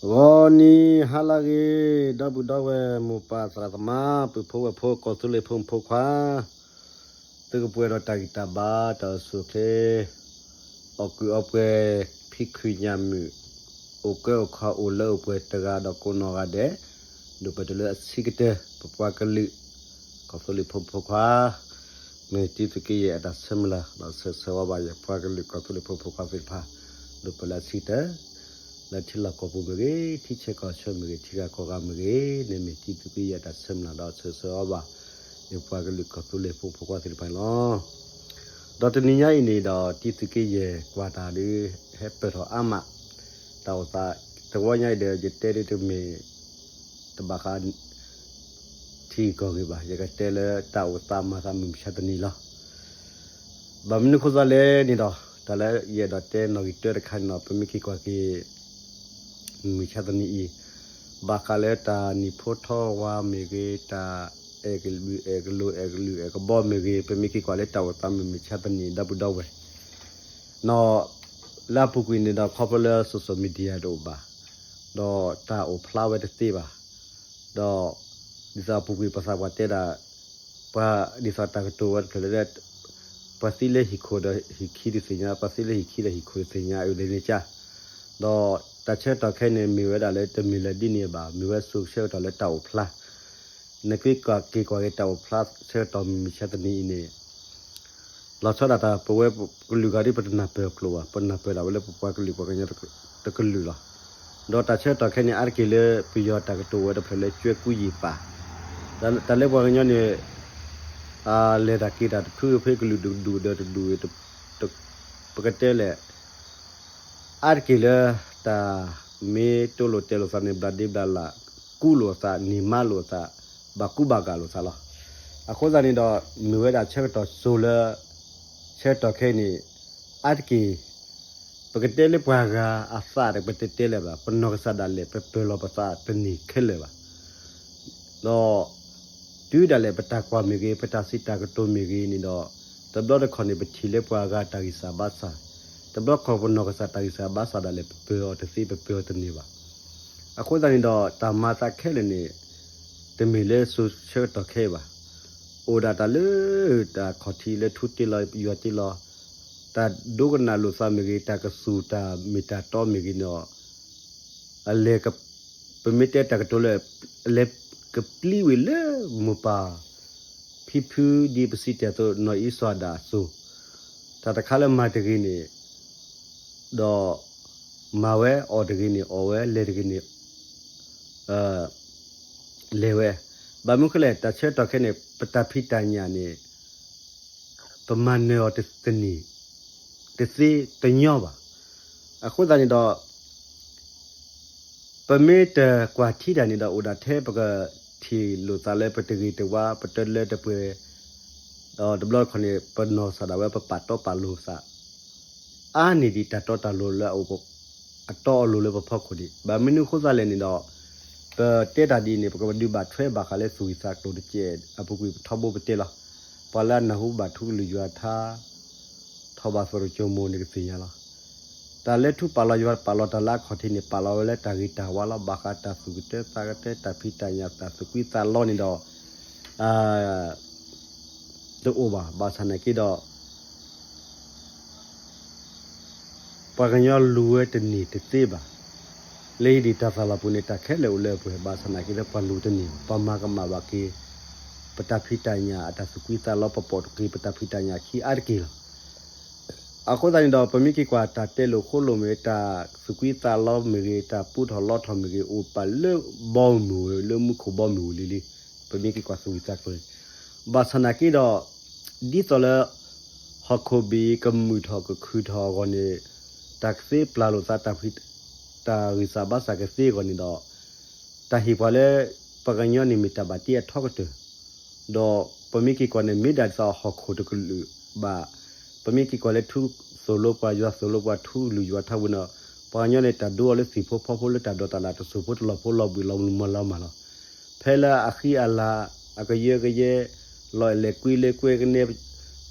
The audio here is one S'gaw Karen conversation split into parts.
ဂီၤနံၤဟါလၢအဂ့ၤ, ဒီပုၢ်ဒီဝဲၢ်မိၢ်ပၢ်သရၣ်သမါ ပုၢ်ဖိဝဲၢ်ဖိ ကီၢ်သူလ့ၤဖိမုၣ်ဖိခွါ, သုကပှဲၤဒီးတၢ်ဂံၢ်တၢ်ဘါ တၢ်အိၣ်ဆူၣ်အိၣ်ချ့, အီၣ်ကုးအီပှဲၤ, ဖံးခုးညၣ်မုာ်, အိၣ်ကၢအိၣ်ခီအိၣ်လၢအိၣ်ပှဲၤတဂၤဒီးကိးနီၢ်ဂၤဒဲး, ဒိၣ်ပှဲၤတုၤလၢအဆံးကတၢၢ် ပပှၤကလုာ် ကီၢ်သူလ့ၤဖိမုၣ်ဖိခွါ, မ့ၢ်တံသုးက့ယဲၢ်အတၢ်ဆၢမုၢ်လၢ် ဒီးဆၢဂ့ၤဆၢဝါဘၣ်ယပှၤကလုာ်ကီၢ်သူလ့ၤဖိမုၣ်ဖိခွါသ့ၣ်တဖၣ်, ဒိၣ်ပှဲၤလၢအဆံးကတၢၢ်, လၢထံလီၢ်ကီၢ်ပူၤမ့ၢ်ဂ့ၤ, ထံဆဲးကီၢ်ဆၢမ့ၢ်ဂ့ၤ, ထံဂၤကီၢ်ဂၤမ့ၢ်ဂ့ၤ, န့ၣ်မ့ၢ်တံသုးက့ယဲၢ်အတၢ်ဆၢမုၢ်လၢ် ဒီးဆၢဂ့ၤဆၢဝါဘၣ် ယပှၤကလုာ်ကီၢ်သူလ့ၤဖိမုၣ်ဖိခွါသ့ၣ်တဖၣ်န့ၣ်လီၤ. ဒီးတနံၤညါအံၤန့ၣ်ဒီး တံသုးက့ယဲၢ်ကွၢ်တၢ်ဒီး ဟဲပၢၢ်ထီၣ်အါမး, တၢ်အိၣ်သး တဝီညါအံၤဒီး ယတဲဒ်တမ့ၢ် တဘၣ်ဃး ထံဂုၤကီၢ်ဂၤဘၣ်, ယကတဲလၢတၢ်အိၣ်သးမၤသးမုၢ်မဆါတနံၤလီၤ. ဘၣ်မနုၤဃိသတးလဲၣ်န့ၣ်ဒီး တၢ်လၢယအဲၣ်ဒိးတဲနီၣ်ဂံၢ်တၢတခါန့ၣ်ဒီး ပမ့ၢ်က့ၤကွၢ်က့ၤ မုၢ်မဆါတနံၤအံၤ, ဘၣ်ဃးလၢတၢ်နံၣ်ဖိထီဝါမ့ၢ်ဂ့ၤ, တၢ်အဲၣ်ကလုာ်အဲၣ်ကလိ အဲၣ်ကလုာ်အဲၣ်ကဘီမ့ၢ်ဂ့ၤ, ပမ့ၢ်က့ၤကွၢ်လၢတၢ်အိၣ်သးမုၢ်မဆါတနံၤ ဒီပုၢ်ဒီဝဲၢ် နီၣ် လၢအပူၤကွံာ်န့ၣ်ဒီး ခီဖျိလၢ social media တအိၣ်ဘၣ်, ဒီးတၢ်အိၣ်ဖျါဝဲတသ့ဘၣ်, ဒီး ဒ်သိးအပူၤကွံာ်ပသးပှၢ်တဲဒၣ် ပှၤဒ်သိးတၢ်ကတိၤဝဲတဖျၢၣ်လၢ ပှၤသံလၢဟံၣ်ခိၣ်ဒီးဟံၣ်ခံတသ့ၣ်ညါ, ပှၤသံလၢဟံၣ်ခံဒီးဟံၣ်ခိၣ်တသ့ၣ်ညါ အဝဲန့ၣ်ကါ, ဒီးတၢ်ဆၢကတီၢ်ခဲအံၤန့ၣ် မ့ၢ်ဝဲဒၣ်လၢတမ့ၢ်လၢဒ်န့ၣ်ဘၣ်, မ့ၢ်ဝဲဆိဆၢကတီၢ်လၢတၢ်အိၣ်ဖျါ နက့ၤကွၢ်က့ၤတၢ်အိၣ်ဖျါဆၢကတီၢ်မုၢ်မဆါတနံၤအံၤန့ၣ်, လီၤဆီဒၣ်တၢ်ပဝဲကလုာ်ဂၤဒ်ပတနၢ်ပၢၢ်အကျိာ်ဘၣ်, ပနၢ်ပၢၢ်ဒၣ်ဝဲလၢပပှၤကလုာ်ပှၤကညီတကလုာ်လီၤ. ဒီးတၢ်ဆၢကတီၢ်ခဲအံၤန့ၣ် အါတက့ၢ်လၢပယီၤတၢ်ကတိၤဝဲတဖျၢၣ်လၢ ကၠွဲကူယံာ်ပၢ်, တၢ်လၢပှၤကညီန့ၣ် လဲၤတၢ်က့ၤတၢ်တဖုဖဲကလုာ်တဒူၣ်ဒီးတဒူၣ်, ပကတဲလဲၣ် အါတက့ၢ်လၢ တၢ်မ့ၢ်တိလိာ်တဲလိာ်သးန့ၣ် ဘျးဒ့ဘျးလၢ်, ကူလိာ်သး, န့ၢ်မါလိာ်သး, ဘၣ်ကူဘၣ်ဂာ်လိာ်သးလီၤ. အဃိသတးန့ၣ်ဒီး မ့ၢ်ဝဲဒၣ်ဆၢကတီၢ်စိၤလၢ ဆၢကတီၢ်ခဲအံၤန့ၣ် အါတက့ၢ် ပကတဲလၢပှၤဂၤအသးဒီး ပတတဲလၢၤဘၣ်, ပနီၢ်ကစၢ်ဒၣ်လဲာ် ပပၢၤလီၤပသးတန့ၢ်ခဲလၢာ်ဘၣ်. ဒီး တုၤဒၣ်လဲာ်ပတၢ်ကွၢ်မ့ၢ်ဂ့ၤ, ပတၢ်စံးတၢ်ကတိၤမ့ၢ်ဂ့ၤန့ၣ်ဒီး တဘျီတခီၣ်န့ၣ် ပထံၣ်လၢပှၤဂၤတၢ်ဂံၢ်စၢ်ဘါစၢ်, တဘျီတခီၣ်ပနီၢ်ကစၢ်တၢ်ဂံၢ်စၢ်ဘါစၢ်ဒၣ်လဲာ် ပပၢၤအီၤတသ့ ပပၢၤအီၤတန့ၢ်ဘၣ်. အဃိသတးန့ၣ်ဒီး တၢ်မၤသးခဲလၢာ်န့ၣ် တမ့ၢ်လၢစိၤဆၢကတီၢ်ခဲအံၤဘၣ်. အိၣ်ဒၣ်တၢ်လၢ တၢ်ခီၣ်ထံးလၢထူတ့လီၤယွၤတ့လီၤ, တၢ်ဒိကနၣ်လိာ်သးမ့ၢ်ဂ့ၤ, တၢ်ကစူၢ်တၢ်မ့ၢ်တၢ်တီမ့ၢ်ဂ့ၤန့ၣ်ဒီး အလဲၤက ပမ့ၢ်တဲတၢ်ကတိၤလၢ အလဲၤကပျံၤဝံၤလၢမိၢ်ပၢ် ဖံဖုဒ်ပစံးတ့ၢ်အသိး နီၢ်အံၣ်စီၤအၤဒၣ်အစိၤ, တၢ်တခါလၢမၤတဂ့ၤန့ၣ် ဒီး မၤဝဲ, အီၣ်တဂ့ၤန့ၣ်အီၣ်ဝဲ, လဲၤတဂ့ၤန့ၣ် လဲၤဝဲ. ဘၣ်မနုၤဃိလဲၣ် တၢ်ဆၢကတီၢ်ခဲအံၤန့ၣ် ပတၢ်ဖံးတၢ်ညၣ်န့ၣ် ပမၤနၢၤအီၤတန့ၢ် တသ့တညီဘၣ်. အဃိသတးန့ၣ်ဒီး ပမ့ၢ်တကွၢ်ထံတၢ်န့ၣ်ဒီး အိၣ်ဒၣ်ထဲပကထံၣ်လိာ်သးလၢပတဂ့ၤတဝါ ပတလၢတပှဲၤ, ဒီးတဘျီတခီၣ်န့ၣ် ပနီၢ်ကစၢ်ဒၣ်ဝဲ ပပာ်တီပာ်လိၤသး အါန့ၢ်ဒံးတၢ်တီတၢ်လိၤလၢအအိၣ် အတီအလိၤလၢပဖီခိၣ်ဒံး. ဘၣ်မနုၤဃိသတးလဲၣ်န့ၣ်ဒီး ပတဲတၢ်ဒ်အံၤန့ၣ် ပကဒုးဘၣ်ထွဲဘၣ်ဃးလၢသူၣ်ဂံၢ်သးကျိၤတကဲး အပူၤကွံာ်ပထီဘိပတဲလီၤ. ပှၤလၢအနၢ်ဟူဘၣ်ထူကလုၢ်ယွၤထါ ထီၣ်ဘၣ်သရိာ်ကၠိမိၣ်န့ၣ်ကသ့ၣ်ညါလီၤ. တၢ်လၢထူပာ်လီၤယွၤပာ်လီၤတၢ်လၢအခီၣ်ထံးန့ၣ် ပာ်လီၤဝဲလၢတၢ်ဂ့ၤတၢ်ဝါလီၤ. ဘၣ်ဃးတၢ်သူၣ်ကတၢသးကတၢ တၢ်ဖံးတၢ်ညၣ် တၢ်သူၣ်ကွံသးလီန့ၣ်ဒီး တအိၣ်ဘၣ်. ဘၣ်ဆၣ်နာ်က့ဒီး ပှၤကညီလူၤဝဲတန့ၢ်တသ့ဘၣ်. လၢဟံၣ်ဒံးတၢ်သးလီၤပူၤန့ၣ် တၢ်ခဲလၢာ်အိၣ်လၢအပှဲၤ ဘၣ်ဆၣ်နာ်က့ဒီး ပှၤလူၤတန့ၢ်ဘၣ်. ပှၤမၤကမၣ်ဘၣ်က့ၤ ပတၢ်ဖံးတၢ်ညၣ်အတၢ်သူၣ်ကွံသးလီ ပပိာ်တက့ၤ ပတၢ်ဖံးတၢ်ညၣ်ခံအါတက့ၢ်လီၤ. အဃိသတးန့ၣ်ဒီး ပမ့ၢ်က့ၤကွၢ်တၢ်တဲလိာ်ဃိလိာ်မ့ၢ်ဂ့ၤ တၢ်သူၣ်ကွံသးလီမ့ၢ်ဂ့ၤ တၢ်ပူထီၣ်လီထီၣ်မ့ၢ်ဂ့ၤ အိၣ်ပာ်လၢဘီမုၢ်ဝဲ လၢမူခိၣ်ဘီမုၢ်ဝဲလံလံ. ပမ့ၢ်က့ၤကွၢ်သူၣ်ဝံၣ်သးကျိၤန့ၣ် ဘၣ်ဆၣ်နာ်က့ဒီး ဒ်သိးလၢ ဟီၣ်ခိၣ်ဘ့ၣ်ကမုာ်ထီၣ်ကခုၣ်ထီၣ်အဂီၢ်န့ၣ် တၢ်ကသ့ပျၢ်လိာ်သး တၢ်ဂံၢ်စၢ်ဘါစၢ်ကသ့အဂီၢ်န့ၣ်ဒီး တၢ်ဟ့ၣ်ပှၤလၢ ပှၤကညီန့ၣ်မ့ၢ်တၢ်ဘၣ်တ့အထီကတၢၢ် ဒီးပမ့ၢ်က့ၤကွၢ်န့ၣ် မ့ၢ်ဒၣ်ဒ်သိးဟီၣ်ခိၣ်တကလုာ်ဘၣ်. ပမ့ၢ်က့ၤကွၢ်လၢထူသိၣ်လိပှၤ ယွၤသိၣ်လိပှၤ ထူကလုာ်ယွၤထါဝံၤန့ၣ် ပှၤကညီန့ၣ် တၢ်ဒိအီၤလၢသ့ၣ်ဖိဖီဖိ လၢတၢ်ဒိးတၢ်လၢ် တစိၢ်ဖိတလီၢ်ဖိ လီၤဘှံးလီၤမုၢ်လီၤမၢ်လီၤ. ဖဲလၢအဃံအလၤ အကယၢကယဲ လီၤအဲၣ်လဲၤကွံလၢကွဲကနဲ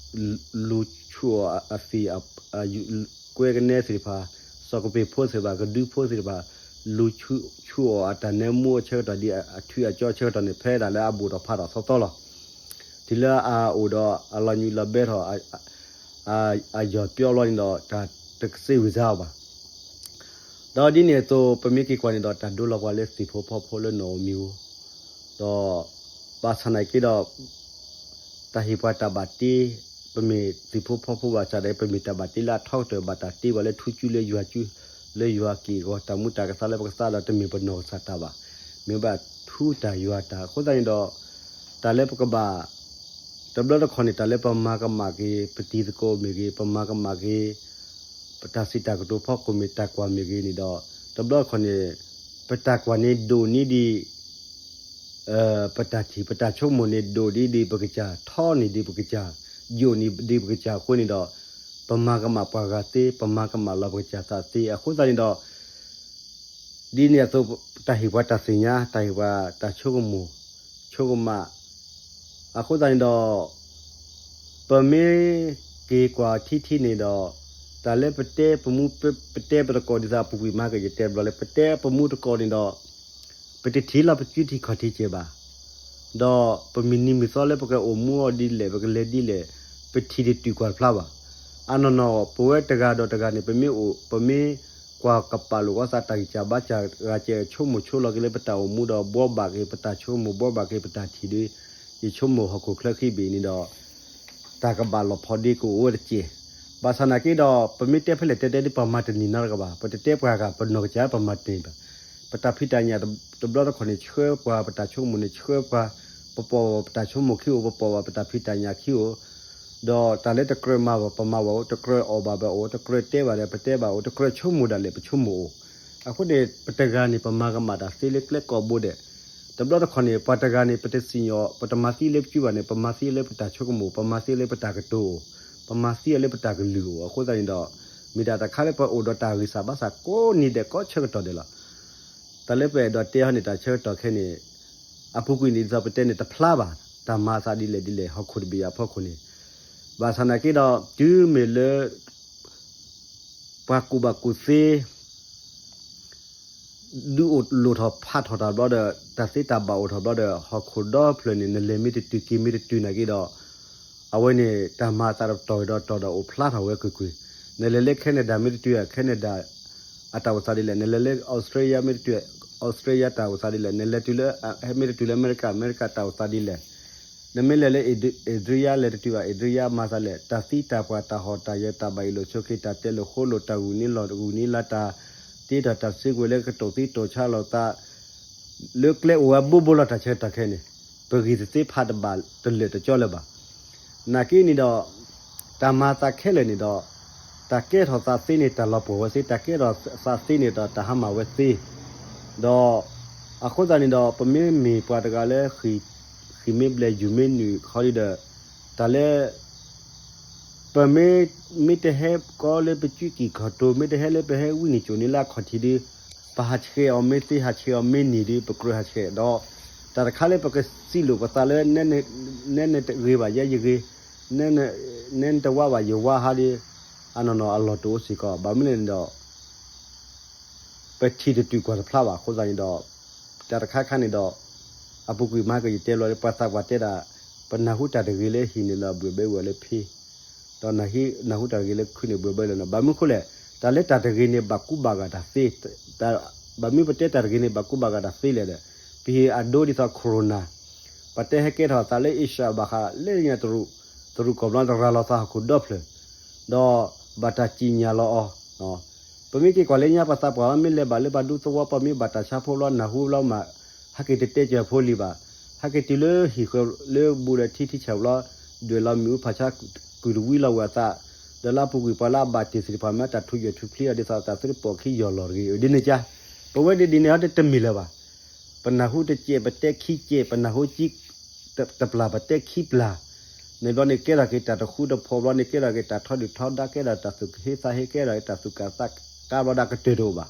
လူၤဆူၣ်အီၤအသ့ၣ် ကွဲကနဲသ့ၣ်တဖၣ် စီၤကပ့ၤဖိသ့ၣ်တဖၣ် ကဒုဖိသ့ၣ်တဖၣ် လူၤဆူၣ်အီၤအတၢ်နၢမူအဆၢကတီၢ်ဒ်အထွံၣ်အကၠီအဆၢကတီၢ်န့ၣ် ဖဲဒၣ်လၢအဘူးထီၣ်ဖးထီၣ်သီသီလီၤ. တုၤလၢအအိၣ်ဒီးအလီၤညွံးလီၤဘဲထီၣ် အယီၢ်ပျီလီၤန့ၣ်ဒီး တၢ်တကစ့ဝံၤစါအီၤဘၣ်. ဒီးဒ်န့ၣ်အသိး ပမ့ၢ်က့ၤကွၢ်န့ၣ်ဒီး တၢ်ဒိလီၤပှၤလၢသ့ၣ်ဖိဖီဖိလၢနီၣ်ဧိၤမံၤဧိၤ, ဒီး ဘၣ်ဆၣ်နာ်က့ဒီး တၢ်ဟ့ၣ်ပှၤတၢ်ဘၣ်တ့, ပမ့ၢ်သ့ၣ်ဖိဖီဖိဘၣ်ဆၣ်ဒီး ပမ့ၢ်တၢ်ဘၣ်တ့လၢအထီကတၢၢ် ဘၣ်တၢ်တ့ပှၤလၢထူကၠူလၢယွၤကၠူ, လၢယွၤက့ၢ်ဂီၤ တၢ်မူတၢ်ကသါလၢပကသါဒီး တမ့ၢ်ပနီၢ်ကစၢ်တၢ်ဘၣ်, မ့ၢ်ဘၣ်ထူတၢ်ယွၤတၢ်. အဃိသတးန့ၣ်ဒီး တၢ်လၢပကဘၣ် တဘျီတခီၣ်န့ၣ် တၢ်လၢပမၤကမၣ်က့ၤ ပတံၤသကိးမ့ၢ်ဂ့ၤ, ပမၤကမၣ်က့ၤ ပတၢ်စံးတၢ်ကတိၤဖီခိၣ်မ့ၢ်တၢ်ကွၢ်မ့ၢ်ဂ့ၤန့ၣ်ဒီး တဘျီတခီၣ်န့ၣ် ပတၢ်ကွၢ်န့ၣ်ဒိၣ်န့ၢ်ဒံး ပတၢ်ထံၣ် ပတၢ်ဆိကမိၣ်န့ၣ်ဒိၣ်န့ၢ်ဒံးပကစၢ်, ထီန့ၢ်ဒံးပကစၢ်, ယိာ်န့ၢ်ဒံးပကစၢ်အဃိန့ၣ်ဒီး ပမၤကမၣ်ပှၤဂၤသ့, ပမၤကမၣ်လီၤပကစၢ်သးသ့. အဃိသတးန့ၣ်ဒီး ဒ်န့ၣ်အသိး တၢ်ဟ့ၣ်ပှၤတၢ်သ့ၣ်ညါ, တၢ်ဟ့ၣ်ပှၤတၢ်ဆိကမိၣ်, ဆိကမး. အဃိသတးန့ၣ်ဒီး ပမ့ၢ်က့ၤကွၢ်ထံထံန့ၣ်ဒီး တၢ်လၢပတဲပမူ ပတဲပတကိးဒ်သိးအပူၤကွံာ်မၤကယတဲဘျီလၢ ပတဲပမူတကိးန့ၣ်ဒီး ပတထံၣ်လီၤပစုထံခီၣ်ထံစဲးဘၣ်. ဒီးပမုၢ်နံၤမုၢ်သီလၢပကအိၣ်မူအီၤဒ်လဲၣ် ပကလဲၤဒ်လဲၣ် ပထံၣ်တတုၤကွၢ်တဖျါဘၣ်. အနီၢ်နီၢ် ပဝဲတဂၤဒီးတဂၤန့ၣ် ပမ့ၢ်အိၣ် ပမ့ၢ်ကွၢ်ကပာ်လိာ်အသးတၢ်ဂံၢ်စၢ်ဘါစၢ်ဂၤကဲ ဆိကမိၣ်ဆိလီၤက့ၤလၢပတၢ်အိၣ်မူဒီး ဘှီဘၣ်က့ၤပတၢ်ဆိကမိၣ် ဘှီဘၣ်က့ၤပတၢ်ထံၣ်ဒီး ယဆိကမိၣ်ဟီၣ်ခိၣ်ချၢဃံဘ့ၣ်န့ၣ်ဒီး တၢ်ကဘၣ်လီၤဖီဒ့ကအိၣ်ဝဲတစဲး. ဘၣ်ဆၣ်နာ်က့ဒီး ပမ့ၢ်တဲဖဲလဲၣ်တဲတဲဒ်ပမၤတန့ၢ်နီတဂၤဘၣ်. ပတတဲပှၤဂၤ ပနီၢ်ကစၢ်ပမၤတန့ၢ်ဘၣ်. ပတၢ်ဖံးတၢ်ညၣ်တဘျီတခီၣ်န့ၣ် ဆှၢပှၤ, ပတၢ်ဆိကမိၣ်န့ၣ်ဆှၢပှၤ, ပပိာ်ပတၢ်ဆိကမိၣ်ခံအိၣ်, ပပိာ်ဘၣ်ပတၢ်ဖံးတၢ်ညၣ်ခံအိၣ်, ဒီးတၢ်လၢတကြၢးမၤဘၣ်ပမၤဘၣ်အိၣ်, တကြၢးအီၣ်ဘၣ်ဘၣ်အိၣ်, တကြၢးတဲဘၣ်ဒီးပတဲဘၣ်အိၣ်, တကြၢးဆိကမိၣ်ဒၣ်လဲာ်ပဆိကမိၣ်အိၣ်. အဃိန့ၣ် ပတဂၤန့ၣ် ပမၤကမၣ်တၢ်သ့လၢကျဲကိးဘိဒဲး. တဘျီတခီၣ်န့ၣ် ပှၤတဂၤန့ၣ် ပတစံၣ်ညီၣ် ပတမၤသံလၢပစုဘၣ်န့ၣ် ပမၤသံလၢပတၢ်ဆိကမိၣ်, ပမၤသံလၢပတၢ်ကတိၤအိၣ်, ပမၤသံအီၤလၢပတၢ်ကလုၢ်အိၣ်. အဃိသတးန့ၣ်ဒီး မ့ၢ်တၢ်တခါလၢပအိၣ်ဒီးတၢ်ဂံၢ်စၢ်ဘါစၢ်ကိးနံၤဒဲးကိးဆၢကတီၢ်ဒဲးလီၤ. တၢ်လၢပအဲၣ်ဒိးတဲဟီန့ၣ် တၢ်ဆၢကတီၢ်ခဲအံၤန့ၣ် အပူၤကွံာ်န့ၣ်ဒ်သိးပတဲန့ၣ်တဖျါဘၣ်, တၢ်မၤအသးဒ်လဲၣ်ဒ်လဲၣ် ဟီၣ်ခိၣ်တဘ့ၣ်အဖီခိၣ်န့ၣ်. ဘၣ်ဆၣ်နာ်က့ဒီး တုၤမ့ၢ်လၢ ပှၤကူၣ်ဘၣ်ကူၣ်သ့ ဒုးအိၣ်လိၣ်ထီၣ်ဖးထီၣ်တၢ်ဘျီဒီး တၢ်သ့တၢ်ဘၣ်အိၣ်ထီၣ်ဘျီဒီး ဟီၣ်ခိၣ်ဒီဖျၢၣ်န့ၣ် နလဲၤမ့ၢ်တတုၤက့ၤမ့ၢ်တတုၤနာ်က့ဒီး အဝဲန့ၣ် တၢ်မၤအသးတတီၤဒီးတတီၤဒီးအိၣ်ဖျါထီၣ်ဝဲကွ့ၢ်ကွ့ၢ်. နလဲၤလၢ Canada မ့ၢ်တတုၤ Canada အတၢ်အိၣ်သးဒ်လဲၣ်, နလဲၤလၢ Australia မ့ၢ်တတုၤ Australia တၢ်အိၣ်သးဒ်လဲၣ်, နလဲၤတုၤလၢ မ့ၢ်တတုၤလၢအမဲရကၤ အမဲရကၤတၢ်အိၣ်သးဒ်လဲၣ်. နမ့ၢ်လဲၤလၢ Adria လဲၤတတုၤဘၣ် Adria မၤသးလဲၣ်, တၢ်သံတၢ်ပှၢ် တၢ်ဟီၣ်တၢ်ယၢၤ တၢ်ဘၣ်အ့ၣ်လိာ်ဆိးက့ တၢ်တဲလိာ်ဃိလိာ် တၢ်ဂုာ်န့ၢ်လီၢ်ဂုာ်န့ၢ်လၤ တၢ်တ့ထီၣ်တၢ်စုကဝဲၤလၢကတိၤသံတိၤဆါလိာ်သး လၢကျဲအိၣ်ဝဲဘိဘိလီၤ တၢ်ဆၢကတီၢ်ခဲအံၤန့ၣ် ပဂံၢ်တသ့ဖးတဘၣ်တလၢာ်တကၠီလၢၤဘၣ်. နာ်က့န့ၣ်ဒီး တၢ်မၤသးခဲလၢာ်န့ၣ်ဒီး တၢ်ကဲထီၣ်သးသ့န့ၣ် တၢ်လီၤပှီၢ်ဝဲသ့, တၢ်ကဲထီၣ်သးသ့န့ၣ်ဒီး တၢ်ဟါမၢ်ဝဲသ့. ဒီး အဃိသတးန့ၣ်ဒီး ပမ့မ့ၢ်ပှၤတဂၤလၢ ဃံၢ်မ့ၢ်ဘျဲၣ် ယူၢ်မ့ၢ်နုာ်ခီဒီး တၢ်လၢ ပမ့ၢ် မ့ၢ်တဟဲကီလၢပစုကံၢ်ခီၣ်တိၤ မ့ၢ်တဟဲလၢပဟဲဝံန့ၢ်ကိၤန့ၢ်လၢအခီၣ်ထံးဒီး ပဟးဆှဲးအီၤမ့ၢ်သ့ ဟးဆှဲးအီၤမ့ၢ်န့ၢ်ဒီး ပကြၢးဟးဆှဲးဒီး တၢ်တခါလၢပကစံးလိာ်ပသးလၢ နဲနတဂ့ၤဘၣ်ယဲယဂ့ၤ, နဲနတဝါဘၣ်ယဝါဟးဒီး အနီၢ်နီၢ်အလီၢ်တအိၣ်စ့ၢ်ကီး ဘၣ်မနုၤလဲၣ်န့ၣ်ဒီး ပထံၣ်တတုၤကွၢ်တဖျါဘၣ်အဃိသတးန့ၣ်ဒီး တၢ်တခါခါန့ၣ်ဒီး အပူၤကွံာ်မၤကယတဲဘျီ ပှၤသးပှၢ်တဲဒၣ် ပနၢ်ဟူတၢ်တဂ့ၤလၢဟံၣ်န့ၣ်လီၤ ဘှံးဘဲဝဲလၢဖ့, ဒီးနၢ်ဟူတၢ်တဂ့ၤလၢခုန့ၣ် ဘှံးဘဲလၢနီၤ ဘၣ်မနုၤအဃိလဲၣ် တၢ်လၢတၢ်တဂ့ၤန့ၣ် ဘၣ်ကူဘၣ်ဂာ်တၢ်သ့, ဘၣ်မနုၤပတဲတၢ်တဂ့ၤန့ၣ် ဘၣ်ကူဘၣ်ဂာ်တၢ်သ့လဲၣ်ဒီး ပဟံၣ်အဒိဒ်သိး corona ပတဲဟဲကဲထီၣ်သးလၢ Asia ဘၣ်ဃးလၢညါတရူး, တရူးကီၢ်ဘျီတရၤလီၤသးဟီၣ်ခိၣ်ဒီဖျၢၣ် ဒီးဘၣ်တၢ်စံၣ်ညီၣ်လီၤအီၤ, ပမ့ၢ်က့ၤကွၢ်လၢညါပှၤသးပှၢ်မ့ၢ်လဲၤဘၣ်လၢပှၤဒူသဝီ ပှၤမ့ၢ်ဘၣ်တၢ်ဆါဖိဘျီ နၢ်ဟူဘျီမး ဟဲက့ၤတတဲကၢၤဖိလံၤဘၣ်, ဟဲက့ၤတုၤလၢဟံၣ်ဃၢၤလၢဘူးဒီးထံထံဆၢဘျီ ဒွဲၣ်လီၤမ့ၣ်အူဖးဆါ ကုၢ်တဝံလီၤဝဲအသး, ဒီးလၢအပူၤကွံာ်ပှၤလၢအဘၣ်တ့ၢ်သ့ၣ်တဖၣ်မ့ၢ်တၢ်ထူယိာ်ထူဖျ့အီၤဒ်သိးအသးသ့တပိာ်ခံယီၢ်လီၤတဂ့ၤ ဒ်န့ၣ်ကါ, ပဝဲဒ်ဒ်န့ၣ်ဟီတမ့ၢ်လၢၤဘၣ် ပနၢ်ဟူတစဲး ပတဲခံစဲး ပနၢ်ဟူကံ တပျၢ် ပတဲခံပျၢ်, န့ၣ်ဘျီန့ၣ်ကဲထီၣ်က့ၤတၢ်တဃူတဖိးဘျီန့ၣ် ကဲထီၣ်က့ၤတၢ်ထီဒုၣ်ထီဒါ ကဲထီၣ်တၢ်သူၣ်ကဟ့သးဟ့ ကဲထီၣ်က့ၤတၢ်သူၣ်ကၢ်သးကါဘျီဒီးကတၢၢ်တအိၣ်ဘၣ်.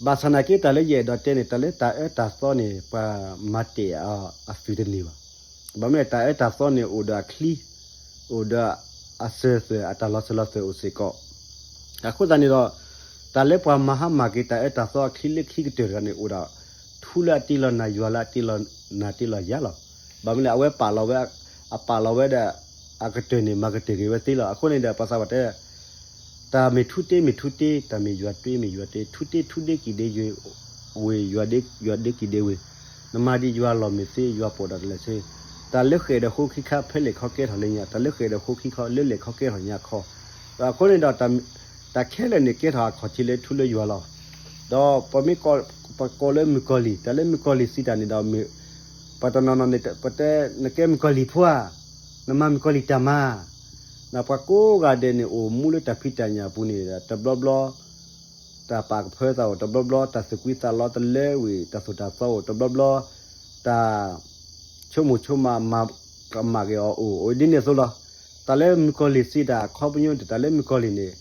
ဘၣ်ဆၣ်နာ်က့တၢ်လၢယအဲၣ်ဒိးတဲန့ၣ် တၢ်လၢတၢ်အၢတၢ်သီန့ၣ် ပှၤမၤတ့ၢ်အီၤအသုးတန့ၢ်ဘၣ်. ဘၣ်မနုၤလဲၣ် တၢ်အၢတၢ်သီန့ၣ် အိၣ်ဒီးအချံ, အိၣ်ဒီးအစၢၤသွဲၣ် အတၢ်လီၤစၢၤလီၤသွဲၣ်အိၣ်စ့ၢ်ကီး. အဃိသတးန့ၣ်ဒီး တၢ်လၢပှၤမၤဟါမၢ်က့ၤတၢ်အၢတၢ်သီအချံလၢခံကတၢၢ်တဂၤန့ၣ် အိၣ်ဒၣ် ထူလၢအတ့လီၤနၤ ယွၤလၢအတ့လီၤနၤတ့လီၤယၤလီၤ. ဘၣ်မနုၤလဲၣ် အဝဲပာ်လီၤဝဲ အပာ်လီၤဝဲဒီး အကတၢၢ်န့ၣ် မၤကတၢၢ်က့ၤဝဲသ့လီၤ. အဃိန့ၣ်ဒီး ပှၤသးပှၢ်တဲ တၢ်မ့ၢ်ထူတ့မ့ၢ်ထူတ့, တၢ်မ့ၢ်ယွၤတ့မ့ၢ်ယွၤတ့, ထူတ့ထူဒ့ကံၣ်ဒ့ဝ့ၢ်, ယွၤဒ့ကံၣ်ဒ့ဝ့ၢ်, နမၤဒ်ယွၤအလီၢ်မ့ၢ်သ့ ယွၤပိာ်ဒၣ်တလဲၤဆ့, တၢ်လၢဃဲၣ်ဒီးဃိခံခါ ဖဲလဲၣ်ခီကဲထီၣ်လၢညါ, တၢ်လၢဃဲၣ်ဒီးဃိခံခီ လၢလဲၣ်ခီကဲထီၣ်ညါခီ, အဃိန့ၣ်ဒီး တၢ်ခဲလၢာ်န့ၣ် ကဲထီၣ်အခီၣ်ထံးလၢထူလၢယွၤလီၤ. ဒီးပမ့ၢ် ပကိးလၢမုၣ်ကီၤလံၢ်, တၢ်လၢမုၣ်ကီၤလံၢ်စံးတၢ်န့ၣ်ဒီး ပှၤတနီၤနီၤန့ၣ် ပတဲ နကဲမုၣ်ကီၤလံၢ်ဖိဧါ, နမၤမုၣ်ကီၤလံၢ်တၢ်မၤ, ပှၤကိးဂၤဒဲးန့ၣ် အိၣ်မူလၢတၢ်ဖံးတၢ်ညၣ်အပူၤန့ၣ် တဘျီဘျီ တၢ်ပာ်ကဖၢသးအိၣ်, တဘျီဘျီ တၢ်သူၣ်ကွံသးလီတလၢဝံၤ, တၢ်သိၣ်တၢ်သီအိၣ်, တဘျီဘျီ တၢ်ဆိကမိၣ်ဆိကမး မၤကမၣ်က့ၤအီၤအိၣ်, အိၣ်ဒ်န့ၣ်အသိးလီၤ. တၢ်လၢမုၣ်ကီၤလံၢ်စံးတၢ်အခီပညီန့ၣ် တၢ်လၢမုၣ်ကီၤလံၢ်န့ၣ်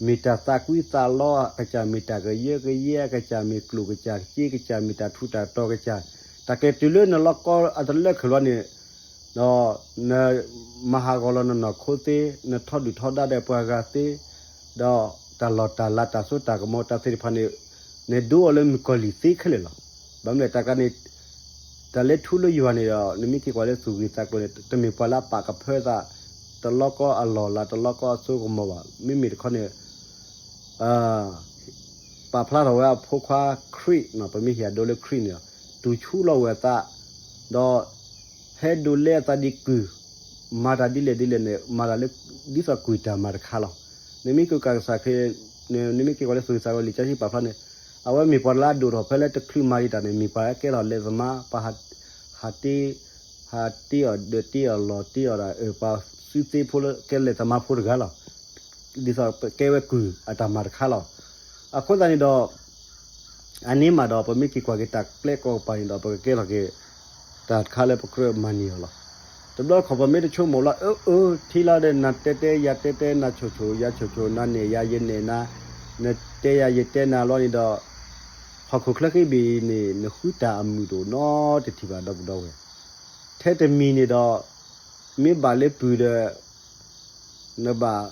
မ့ၢ်တၢ်သးကွံသးလီအကစၢ်, မ့ၢ်တၢ်ကယၢကယဲအကစၢ်, မ့ၢ်ကျိၣ်ကစၢ်ကစ့ကစၢ်, မ့ၢ်တၢ်ထူးတၢ်တီၤကစၢ်, တၢ်ကဲတုၤလၢနလီၢ်ကီအတလၢခဲလၢာ်န့ၣ် ဒီးနမၤဟးဂီၤလီၤနနီၢ်ခိသ့, နထီဒုၣ်ထီဒါဒီးပှၤဂၤသ့, ဒီးတၢ်လီၢ်တၢ်လၤ တၢ်စိတၢ်ကမီၤ တၢ်သ့ၣ်တဖၣ်န့ၣ် နဒိအီၤလၢမုၣ်ကီၤလံၢ်သ့ခဲလၢာ်လီၤ. ဘၣ်မနုၤလဲၣ် တၢ်ကျါန့ၣ် တၢ်လၢထူလၢယွၤန့ၣ်ဒီး နမ့ၢ်က့ၤကွၢ်လၢသူၣ်ဂ့ၤသးကျိၤန့ၣ် တမ့ၢ်ပှၤလၢအပာ်ကဖၢသး တလီၢ်ကီအလီၢ်လၤ တလီၢ်ကီအစိကမီၤဘၣ်. မ့မ့ၢ်တခီန့ၣ် ပာ်ဖျါထီၣ်ဝဲအဖိခွါခရံာ်, ပမ့ၢ်ဟ့ၣ်အဒိလၢခရံာ်န့ၣ်ဒီး တူၢ်ဆူလီၤဝဲအသး, ဒီးဟဲဒိးလဲအသးဒ်ကုၢ်, မၤတၢ်ဒ်လဲၣ်ဒ်လဲၣ်န့ၣ် မၤတၢ်လၢ ဒ်သိးကွံာ်တၢ်မၤတခါလီၤ. နမ့ၢ်က့ၤကစၢ်ခရံာ်, နမ့ၢ်က့ၤကွၢ်လၢသူၣ်ဂ့ၤသးကျိၤ လံာ်စီဆှံပာ်ဖျါန့ၣ် အဝဲမ့ၢ်ပှၤလၢအဒိၣ်ထီၣ်ဖဲလၢတချုးမၤဒံးတၢ်န့ၣ် မ့ၢ်ပှၤလၢကဲထီၣ်လဲၤသမါ, ပှၤဟးတ့ ဟးတ့အီၤဒၢးတ့အီၤလီၢ်တ့အီၤဒီး ပှၤစုသ့ဖိလၢကဲလဲၤသမါဖိတဂၤလီၤ. ဒ်သိးကဲဝဲကုၢ်အတၢ်မၤတခါလီၤ. အဃိသတးန့ၣ်ဒီး အန့ၣ်မးဒီး ပမ့ၢ်က့ၤကွၢ်က့ၤတၢ်ကျဲကိးကပၤန့ၣ်ဒီး ပကကဲထီၣ်က့ၤ တၢ်တခါလၢပကြၢးမၤန့ၢ်အီၤလီၤ. တဘျီတခီၣ်ပမ့ၢ်တဆိကမိၣ်လီၤ အၢအၢ ထံလီၤဒီး နၤတဲတဲ ယၤတဲတဲ နၤဆိၣ်ဆိၣ် ယၤဆိၣ်ဆိၣ် နၤနဲၣ်ယၤ ယနဲၣ်နၤ, နတဲယၤ ယတဲနၤလီၤန့ၣ်ဒီး ဟီၣ်ခိၣ်ချၢဃံဘ့ၣ်န့ၣ် နဃုတၢ်အမုာ်တအိၣ်နီတထံၣ်ဘၣ် ဒီပုၢ်ဒီဝဲၢ်. ထဲတမံၤန့ၣ်ဒီး မ့ၢ်ဘၣ်လၢပုၢ်ဒီး နဘၣ်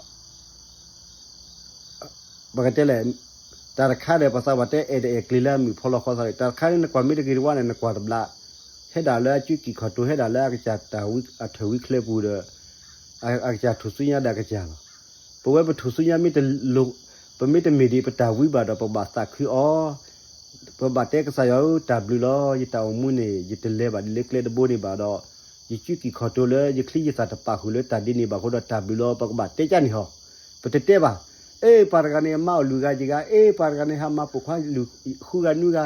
ပကတဲလဲၣ်, တၢ်တခါဒီး ပှၤသးပှၢ်တဲအဲၣ်တအဲၣ်ကျ့ၤလၢအမုာ်ဖီလီၤဃီသးန့ၣ် တၢ်တခါန့ၣ် နကွၢ်မ့ၢ်တဂ့ၤတဝါန့ၣ် နကွၢ်တဘျီ, ဟဲဒၣ်လၢအစုကံၢ်ခီၣ်တိၤ ဟဲဒၣ်လၢအကစၢ်တၢ်ဝံအထၢၣ်ဝံချၢပူၤဒီး အကစၢ်ထူၣ်စုညါဒီးအကစၢ်လီၤ. ပဝဲပထူၣ်စုညါမ့ၢ်တလိၤ, ပမ့ၢ်တမ့ၢ်ဒံးပတၢ်ဝံဘၣ်ဒီး ပကဘၣ်သးခုအီၤ, ပဘၣ်တဲကစၢ်ယွၤဧၢ တၢ်ဘျုးလီၤ ယတၢ်အိၣ်မူန့ၣ် ယတလဲၤဘၣ်ဒ်လၢကျဲတဘိန့ၣ်ဘၣ်ဒီး ယစုကံၢ်ခီၣ်တိၤလၢယချံယသၣ်တပာ်ဃုာ်လၢတၢ်ဒ်န့ၣ်ဘၣ်အဃိဒီး တၢ်ဘျုးလီၤ ပကဘၣ်တဲကၢ်န့ၣ်ဟီ. ပတတဲဘၣ်, အ့ ပှၤတဂၤန့ၣ်မါအီၣ်လွံၢ်ဂၤယဂၤ, အ့ ပှၤတဂၤန့ၣ်ဟးမၤပိာ်ခွါလွံၢ်ဃုဂၤနွံဂၤ,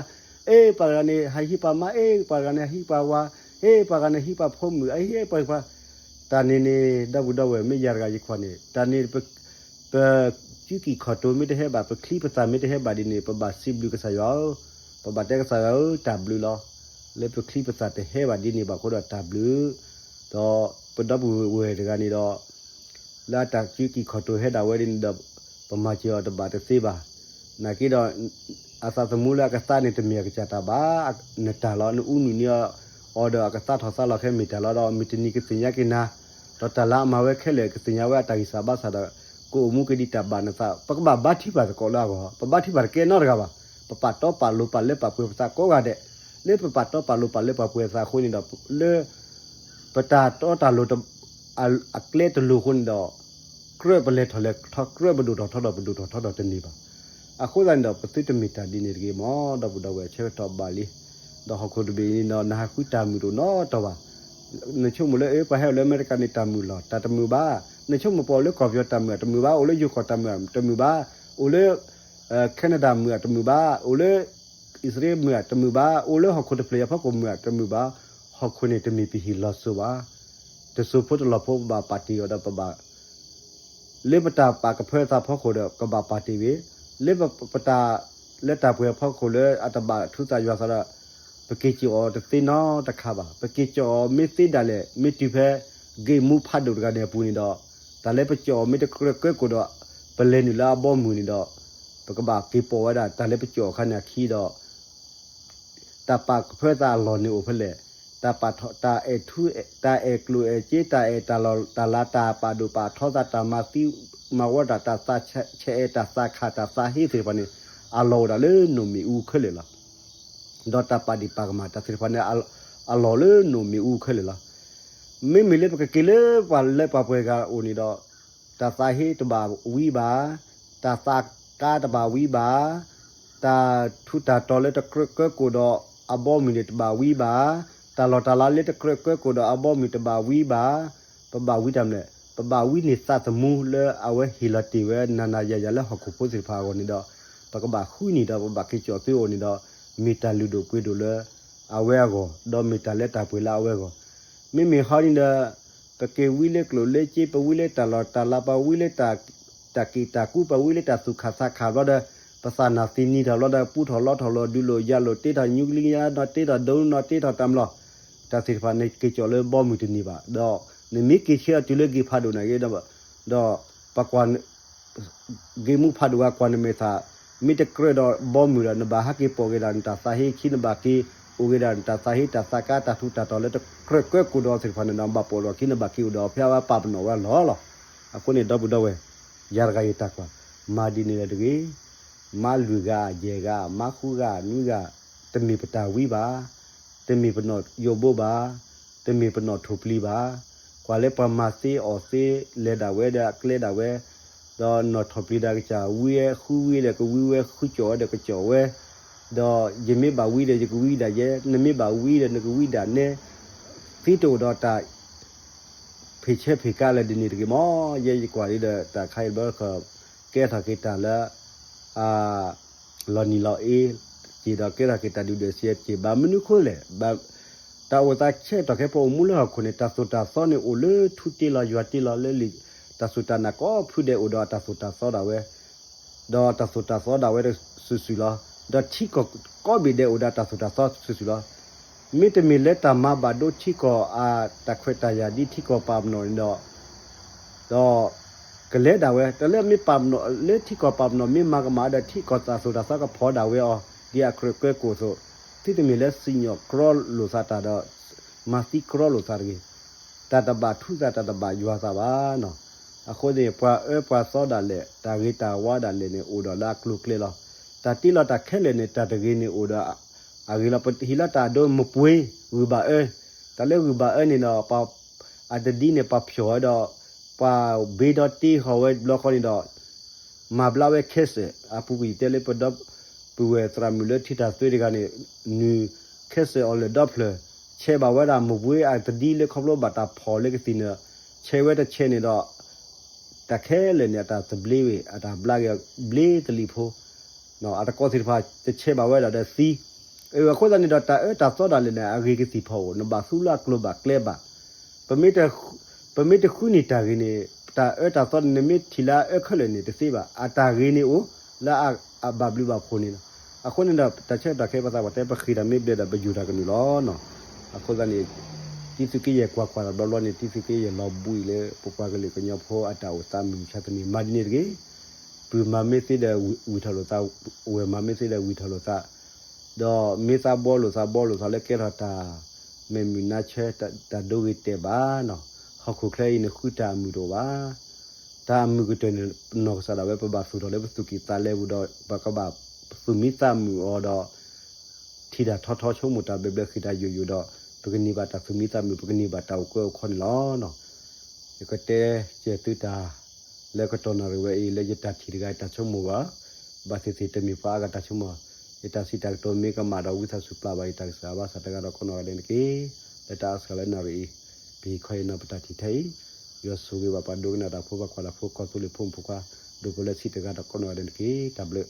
အ့ ပှၤတဂၤန့ၣ်ဟးဟံးပှၤမါ, အ့ ပှၤတဂၤန့ၣ်ဟးဟံးပှၤဝၤ, အ့ ပှၤတဂၤန့ၣ်ဟံးပှၤဖိမုၣ်, အ့ ပှၤတဂၤ တၢ်န့ၣ်န့ၣ် ဒီပုၢ်ဒီဝဲၢ် မ့ၢ်ယၤတဂၤယကွၢ်န့ၣ် တၢ်န့ၣ် ပစုကံၢ်ခီၣ်တိၤမ့ၢ်တဟဲဘၣ် ပချံပသၣ်မ့ၢ်တဟဲဘၣ်ဒ်န့ၣ် ပဘၣ်စံးဘျုးကစၢ်ယွၤဧၢ, ပဘၣ်တဲကစၢ်ယွၤဧၢ တၢ်ဘျုးလီၤ လၢပချံပသၣ်တဟဲဘၣ်ဒ်န့ၣ်ဘၣ်အဃိဒီးတၢ်ဘျုး, ဒီးပဒီပုၢ်ဝဲၢ်တဂၤန့ၣ်ဒီး လၢအတၢ်စုကံၢ်ခီၣ်တိၤဟဲဒၣ်ဝဲဒ်န့ၣ်ဒီး ပမၤစၢၤအီၤတဘၣ်တသ့ဘၣ်. နာ်က့ဒီး အသးသမူလၢအကသါန့ၣ် တမ့ၢ်အကစၢ်တၢ်ဘၣ်, နတၢ်လီၤ နအူနုၢ်န့ၢ်အီၤဒီး အကသါထီၣ်သါလီၤခဲမ့ၢ်တၢ်လီၤဒီး မုၢ်တနံၤကသ့ၣ်ညါက့ၤနၤ, ဒီးတၢ်လၢအမၤဝဲခဲလၢာ် ကသ့ၣ်ညါဝဲအတၢ်ဂံၢ်စၢ်ဘါစၢ်ဒီး ကအိၣ်မူက့ၤဒ်တၢ်ဘၣ်နသး, ပကဘၣ်ဘါထုကဖၣ်သကိးလၢအဂီၢ်, ပဘါထုကဖၣ်တကဲနီတဂၤဘၣ်, ပပာ်တီပာ်လိၤပာ်လၢပာ်ပှဲၤပသးကိးဂၤဒဲး, လၢပပာ်တီပာ်လိၤပာ်လၢပာ်ပှဲၤပသးအဃိန့ၣ်ဒီး လၢ ပတၢ်တီတၢ်လိၤ အကျဲတလိၤအဃိန့ၣ်ဒီး ကြၢးပလဲၤထီၣ်လဲၤထီ ကြၢးပဒိၣ်ထီၣ်ထီဒီး ပဒိၣ်ထီၣ်ထီဒီးတန့ၢ်ဘၣ်. အဃိသတးန့ၣ်ဒီး ပသုတမ့ၢ်တၢ်ဒ်န့ၣ်တဂ့ၤမး ဒီပုၢ်ဒီဝဲၢ် ဆၢကတီၢ်ဘၣ်လံ. ဒီးဟီၣ်ခိၣ်တဘ့ၣ်အံၤန့ၣ်ဒီး နဟးဃုတၢ်မုာ်တအိၣ်နီတတီၤဘၣ်. နဆိကမိၣ်လၢ အ့ ပှၤဟဲအိၣ်လၢအမဲရကၤန့ၣ် တၢ်မုာ်လီၤ, တၢ်တမုာ်ဘၣ်. နဆိကမိၣ်ပှၤအိၣ်လၢကီၢ်ပယီၤတၢ်မုာ်တမုာ်ဘၣ်, အိၣ်လၢယိၤကီၢ်တၢ်မုာ်တမုာ်ဘၣ်, အိၣ်လၢ Canada မုာ်တမုာ်ဘၣ်, အိၣ်လၢ အံၣ်စရ့လးမုာ်တမုာ်ဘၣ်, အိၣ်လၢဟီၣ်ခိၣ်တဖျၢၣ်အံၤအဖီခိၣ်မုာ်တမုာ်ဘၣ်, ဟီၣ်ခိၣ်န့ၣ်တမ့ၢ်ပဟံၣ်လီၤစိၤဘၣ်. တစိၤဖိတလီၢ်ဖိ ပဘၣ်ပာ်တ့ၢ်အီၤဒီးပဘၣ် လၢပတၢ်ပာ်ကဖၢသးဖီခိၣ်ဒီး ကဘၣ်ပာ်တ့ၢ်ဝဲ, လၢပတၢ် လၢတၢ်ပှဲၤဖီခိၣ်လၢအတဘၣ်ထူသးယွၤသးဒီး ပက့ၤကၠီၣ်အီၤတသ့နီတခါဘၣ်. ပက့ၤကၠီၣ်အီၤမ့ၢ်သ့ဒၣ်လဲာ် မ့ၢ်တုၤဖဲ ဂ့ၢ်မူဖးဒိၣ်တဂၤန့ၣ်အပူၤန့ၣ်ဒီး တၢ်လၢပကၠီၣ်အီၤမ့ၢ်တကြၢးကၢကိၣ်ဒီး ပလဲၤနုာ်လၢအဘီအမုၢ်န့ၣ်ဒီး ပကဘၣ်က့ၤပိာ်ဝဲဒၣ်တၢ်လၢပကၠီၣ်အီၤအခါန့ၣ်အခံဒီး တၢ်ပာ်ကဖၢသးအလီၢ်န့ၣ်အိၣ်ဖဲလဲၣ်, တ တၢ်ပာ်ထီၣ် တၢ်အဲၣ်ထူ တၢ်အဲၣ်ကျိၣ်အဲၣ်စ့ တၢ်အဲၣ်တၢ်လီၢ်တၢ်လၤ တၢ်ပာ်ဒိၣ်ပာ်ထီသး တၢ်မၤသံမၤဝီတၢ် တၢ်သးဆဲးအဲၣ် တၢ်သးခး တၢ်သးဟ့သ့ၣ်တဖၣ်န့ၣ် အလီၢ်အိၣ်ဒၣ်လၢနိၣ်မ့ၣ်အူခဲလၢာ်လီၤ. ဒီးတၢ်ပာ်ဒ့ၣ်ပာ်ကမၣ်တၢ်သ့ၣ်တဖၣ်န့ၣ် အလီၢ်လၢနိၣ်မ့ၣ်အူခဲလၢာ်လီၤ. မ့မ့ၢ်လၢပကက့ၤလၢပှၤလၢပှၤပှဲၤဂၤအအိၣ်န့ၣ်ဒီး တၢ်သးဟ့တဘၣ်ဝံဘၣ်, တၢ်သးကါတဘၣ်ဝံဘၣ်, တၢ်ထူးတၢ်တီၤလၢတကြၢးကၢကိၣ်ဒီးအဘီအမုၢ်န့ၣ်တဘၣ်ဝံဘၣ်, တၢ်လီၢ်တၢ်လၤလၢတကြၢးကၢကိၣ်ဒီးအဘီအမုၢ်တဘၣ်ဝံဘၣ်, ပဘၣ်ဝံတၢ်မနုၤလဲၣ်, ပဘၣ်ဝံန့ၢ်သးသမူလၢအဝဲဟ့ၣ်လီၤတ့ၢ်ဝဲနၤနၤယၤယၤလၢဟီၣ်ခိၣ်ဖိသ့ၣ်တဖၣ်အဂီၢ်န့ၣ်ဒီး ပကဘၣ်ဃုန့ၢ်ဒီးပဘၣ်က့ၤကၠီၣ်သုအအိၣ်န့ၣ်ဒီး မ့ၢ်တၢ်လုၢ်ဒိၣ်ပှ့ၤဒိၣ်လၢအဝဲအဂီၢ်, ဒီးမ့ၢ်တၢ်လၢတၢ်ပှဲၤလၢအဝဲအဂီၢ် မ့မ့ၢ်ဟီန့ၣ်ဒီး ပက့ၤဝံလၢကျိၣ်လၢစ့ ပဝံလၢတၢ်လီၢ်တၢ်လၤ ပဝံလၢတၢ်က့ၣ်တၢ်ကူ ပဝံလၢတၢ်သူၣ်ခၣ်သးခၣ်ဘျီဒီး ပသးနၢ်သံနံၤထီၣ်ဘျီဒီး ပူထီၣ်လီထီၣ်လီၤ ဒုးလိာ်ယၤလိာ် တ့ထီၣ်ညူကလံယါနီၤ တ့ထီၣ်ဒိနီၤ တ့ထီၣ်တၢ်မလီၤ တၢ်သ့ၣ်တဖၣ်န့ၣ်က့ၤကၠီၣ်လၢဘီမုၢ်တန့ၢ်ဘၣ်, ဒီးနမ့ၢ်က့ၤဆၢအီၤတုၤလၢဂ့ၤဖးဒိၣ်န့ၣ်ဂ့ၤဒီး ဒီးပှၤကွၢ် ဂ့ၤမူဖးဒိၣ်ဂၤကွၢ်နမဲာ်သး, မ့ၢ်တကြၢးဒီးဘီမုၢ်ဒီး နဘၣ်ဟဲက့ၤပိာ်က့ၤဒၣ်နတၢ်သးဟ့ခံ နဘၣ်က့ၤအိၣ်က့ၤဒၣ်နတၢ်သးဟ့တၢ်သးကါတၢ်ထူးတၢ်တီၤလၢတကြၢးကၢကိၣ်ဒီးသ့ၣ်တဖၣ်န့ၣ်ဒီး နဘၣ်ပိာ်ဒီးခံ နဘၣ်က့ၤအိၣ်ဒီးဖဲအဝဲပာ်ပနီၣ်ဝဲလီၤလီၤ. အဃိန့ၣ်ဒီပုၢ်ဒီဝဲၢ်, ယၤတဂၤယတၢ်ကွၢ်, မၤဒ်န့ၣ်ဒီးတဂ့ၤ, မၤလွံၢ်ဂၤယဲၢ်ဂၤ မၤဃုဂၤနွံဂၤ, တမ့ၢ်ပတၢ်ဝံဘၣ်, တမ့ၢ်ပနီၣ်ယိာ်ဘိဘၣ်, တမ့ၢ်ပနီၣ်ထိၣ်ပျံၤဘၣ်, ကွၢ်လၢပှၤမၤသ့အီၣ်သ့လဲၤဒၣ်ဝဲဒီးအကျဲဒၣ်ဝဲ, ဒီးနီၣ်ထိၣ်ပျံၤဒၣ်ကစၢ် ဝံဝဲဃုဝံဒီးကဝံဝဲ ဃုကၠီၣ်ဝဲဒီးကကၠီၣ်ဝဲ, ဒီးယမ့ၢ်ဘၣ်ဝံဒီးယကဝံဒၣ်ယဲ, နမ့ၢ်ဘၣ်ဝံဒီးနကဝံဒၣ်နဲ, သ့တအိၣ်ဒီးတၢ် ဖံးဆဲးဖံးကါလၢဒ်န့ၣ်တဂ့ၤမး, ယဲယကွၢ်လံဒီးတၢ်ခါအံၤဘျီ ကဲထီၣ်က့ၤတၢ်လၢ လီၤနံၤလီၤအ့ က့ၤဒီးကဲထီၣ်က့ၤတၢ်ဒုၣ်ဒွဲၣ်စံးက့ၤ ဘၣ်မနုၤဃိလဲၣ်, တၢ်အိၣ်သးဆဲးတီၢ်ခဲ ပအိၣ်မူလၢဟီၣ်ခိၣ်န့ၣ် တၢ်သိၣ်တၢ်သီန့ၣ်အိၣ်လၢထူတ့လီၤယွၤတ့လီၤလၢလံာ် တၢ်စူၢ်တၢ်နာ်ကိးဖုဒဲးအိၣ်ဒီးတၢ်သိၣ်တၢ်သီဒၣ်ဝဲ ဒီးတၢ်သိၣ်တၢ်သီဒၣ်ဝဲတစုာ်စုာ်လီၤ. ဒီးထံကီၢ်ကိးဘ့ၣ်ဒဲးအိၣ်ဒီးတၢ်သိၣ်တၢ်သီစုာ်စုာ်လီၤ. မ့တမ့ၢ်လၢတၢ်မၤဘၣ်ဒိထံကီၢ်အတၢ်ခွဲးတၢ်ယာ်ဒ်ထံကီၢ်ပာ်ပနီၣ်န့ၣ်ဒီး ဒီးကလဲၤဒၣ်ဝဲ တၢ်လၢမ့ၢ်ပာ်ပနီၣ်လၢထံကီၢ်ပာ်ပနီၣ် မ့ၢ်မၤကမၣ်ဒီးထံကီၢ်တၢ်သိၣ်တၢ်သီကဖီၣ်ဒၣ်ဝဲအီၤ ဒ်အကြၢးကၢကိၣ်အသိး, သုတမ့ၢ်လၢစံၣ်ညီၣ်ကြီလိာ်သးတၢ်ဒီး မၤသံကြီလိာ်သးတဂ့ၤ. တၢ်တဘၣ်ထူသး တၢ်တဘၣ်ယွၤသးဘၣ်နီၤ. အဃိန့ၣ် ပှၤအၢပှၤသီဒၣ်လဲာ် တၢ်ဂ့ၤတၢ်ဝါဒၣ်လဲာ်န့ၣ် အိၣ်ဒီးလၢအကျိၤကျဲလီၤ. တၢ်တ့လီၤတၢ်ခဲလၢာ်န့ၣ် တၢ်တဂ့ၤန့ၣ်အိၣ်ဒီးအဂ့ၤလီၤ. ပဟ့ၣ်လီၤတၢ်အဒိ မပှ့ၤ ဂုၢ်ဘၣ်အၢ, တၢ်လၢဂုၢ်ဘၣ်အၢန့ၣ်ဒီး ပှၤအတဒံန့ၣ် ပှၤဖျိးဝဲဒီး ပှၤဘ့ဒီတ့ဃီၤဝဲဘျီဃီန့ၣ်ဒီး မၤဘျါဝဲ cancer အပူၤကွံာ်တဲလၢပဒီပုၢ်ဝဲၢ်သရၣ်မုၣ်လၢထံတၢ်သွဲတဂၤန့ၣ် နုာ် cancer အီၤလၢာ်ဒီဖျၢၣ် ဆဲးဘၣ်ဝဲဒၣ်မပှ့ၤအတဒံလၢခီဖျိဘၣ်တၢ်ဖီၣ်လၢကသံၣ်န့ၣ် ဆဲးဝဲတဆဲးန့ၣ်ဒီး တၢ်ခဲလၢာ်န့ၣ် အတၢ်သဘျ့ဝဲ အတၢ်ဘျါက့ၤဘျ့သလံးဖိ အတကီသ့ၣ်တဖၣ် တဆဲးဘၣ်ဝဲဒၣ်ဒီးသံ. အဃိသတးန့ၣ်ဒီး တၢ်အၢတၢ်သီဒၣ်လဲာ်န့ၣ် အဂ့ၤကသံၣ်ဖီအိၣ် နဘၣ်သူလၢအကျိၤဘၣ်ကျဲဘၣ်. ပမ့ၢ်တဃုန့ၢ်တၢ်ဂ့ၤန့ၣ် တၢ်အၢတၢ်သီန့ၣ် နမ့ၢ်ထံၣ်လၢအအၢခဲလၢာ်န့ၣ် တသ့ဘၣ်. အတၢ်ဂ့ၤန့ၣ်အိၣ် လၢအဘၣ်ဘျုးဘၣ်ဖှိၣ်န့ၣ်လီၤ. အဃိန့ၣ်ဒီး တၢ်ဆၢကတီၢ်ခဲအံၤပသးပှၢ်တဲ ပဃ့ၢ်တၢ်မ့ၢ်ဘျဲးဒီး ပယူၤတၢ်ကနုာ်လီၤ. အဃိသတးန့ၣ် တံသုးက့ယဲၢ်ကွၢ်ကွၢ်တၢ်ဘျီဘျီန့ၣ် တံသုးက့ယဲၢ်လီၤဘှံးလၢ ပပှၤကလုာ်ကညီဖိအတၢ်အိၣ်သးမုၢ်မဆါတနံၤ မၤဒ်န့ၣ်တဂ့ၤ. ပုၢ်မၤမ့ၢ်သ့ဒီးဝံၢ်ထီၣ်လိာ်သး, ဝဲၢ်မၤမ့ၢ်သ့ဒီးဝံၢ်ထီၣ်လိာ်သး, ဒီးမ့ၢ်သးဘှီလိာ်သးဘှီလိာ်သးလၢကဲထီၣ်တၢ်မဲာ်မုာ်နါဆၢ တၢ်ဒိဂ့ၤတဲာ်ဘၣ်နီၤ. ဟီၣ်ခိၣ်ချၢအံၤန့ၣ် ဃုတၢ်အမုာ်တအိၣ်ဘၣ်. တၢ်အမုာ်ကတၢၢ်န့ၣ် ပနီၢ်ကစၢ်ဒၣ်ဝဲ ပဘၣ်သူၣ်ထီၣ်လၢပသူၣ်ကံၢ်သးလဲပူၤဒီး ပကဘၣ်သူၣ်မံသးမုာ်အီၤဒီး ထံၣ်တၢ်ထီထီဆိကမိၣ်တၢ်ဘျဲးဘျဲး ဃ့ၢ်တၢ်ယိာ်ယိာ်ဒီး ပကန့ၢ်ဘၣ်တၢ်သူၣ်မံသးမုာ် ပကန့ၢ်ဘၣ်တၢ်အိၣ်ကွဲအိၣ်ခီန့ၣ်လီၤ. ယကတဲကဲသုတၢ် လၢကတီၢ်နၣ်ရံၣ်ဝဲအံၤ လၢယတၢ်ထံၣ်တဂၤတၢ်ဆိကမိၣ်ဘၣ်, ဘၣ်သ့ၣ်သ့ၣ်တမ့ၢ်ပှၤအါဂၤတၢ်ဆိကမိၣ်, ယတၢ်စံးတၢ်ကတိၤမ့ၢ်ကမၣ်ဒီး ဝံသးစူၤပျၢ်ဘၣ်ယတၢ်ကစၢ်ဘၣ်ဆၣ်တဂၤဒီးကိးနီၢ်ဂၤဒဲးန့ၣ်တက့ၢ်. လၢတၢ်အါစှၤလၢနၣ်ရံၣ်အံၤ ပဟ့ၣ်ခီဟ့ၣ်နီၤပတၢ်ထံၣ်ထဲအံၤ, ယွၤဆိၣ်ဂ့ၤဘၣ်ပှၤဒိကနၣ်တၢ်ဖိ ပှၤကွၢ်တၢ်ဖိ ကီၢ်သူလ့ၤဖိမုၣ်ဖိခွါ ဒိၣ်ကလၢဆံးတဂၤဒီးကိးနီၢ်ဂၤဒဲးန့ၣ်တက့ၢ်. တၢ်ဘျုး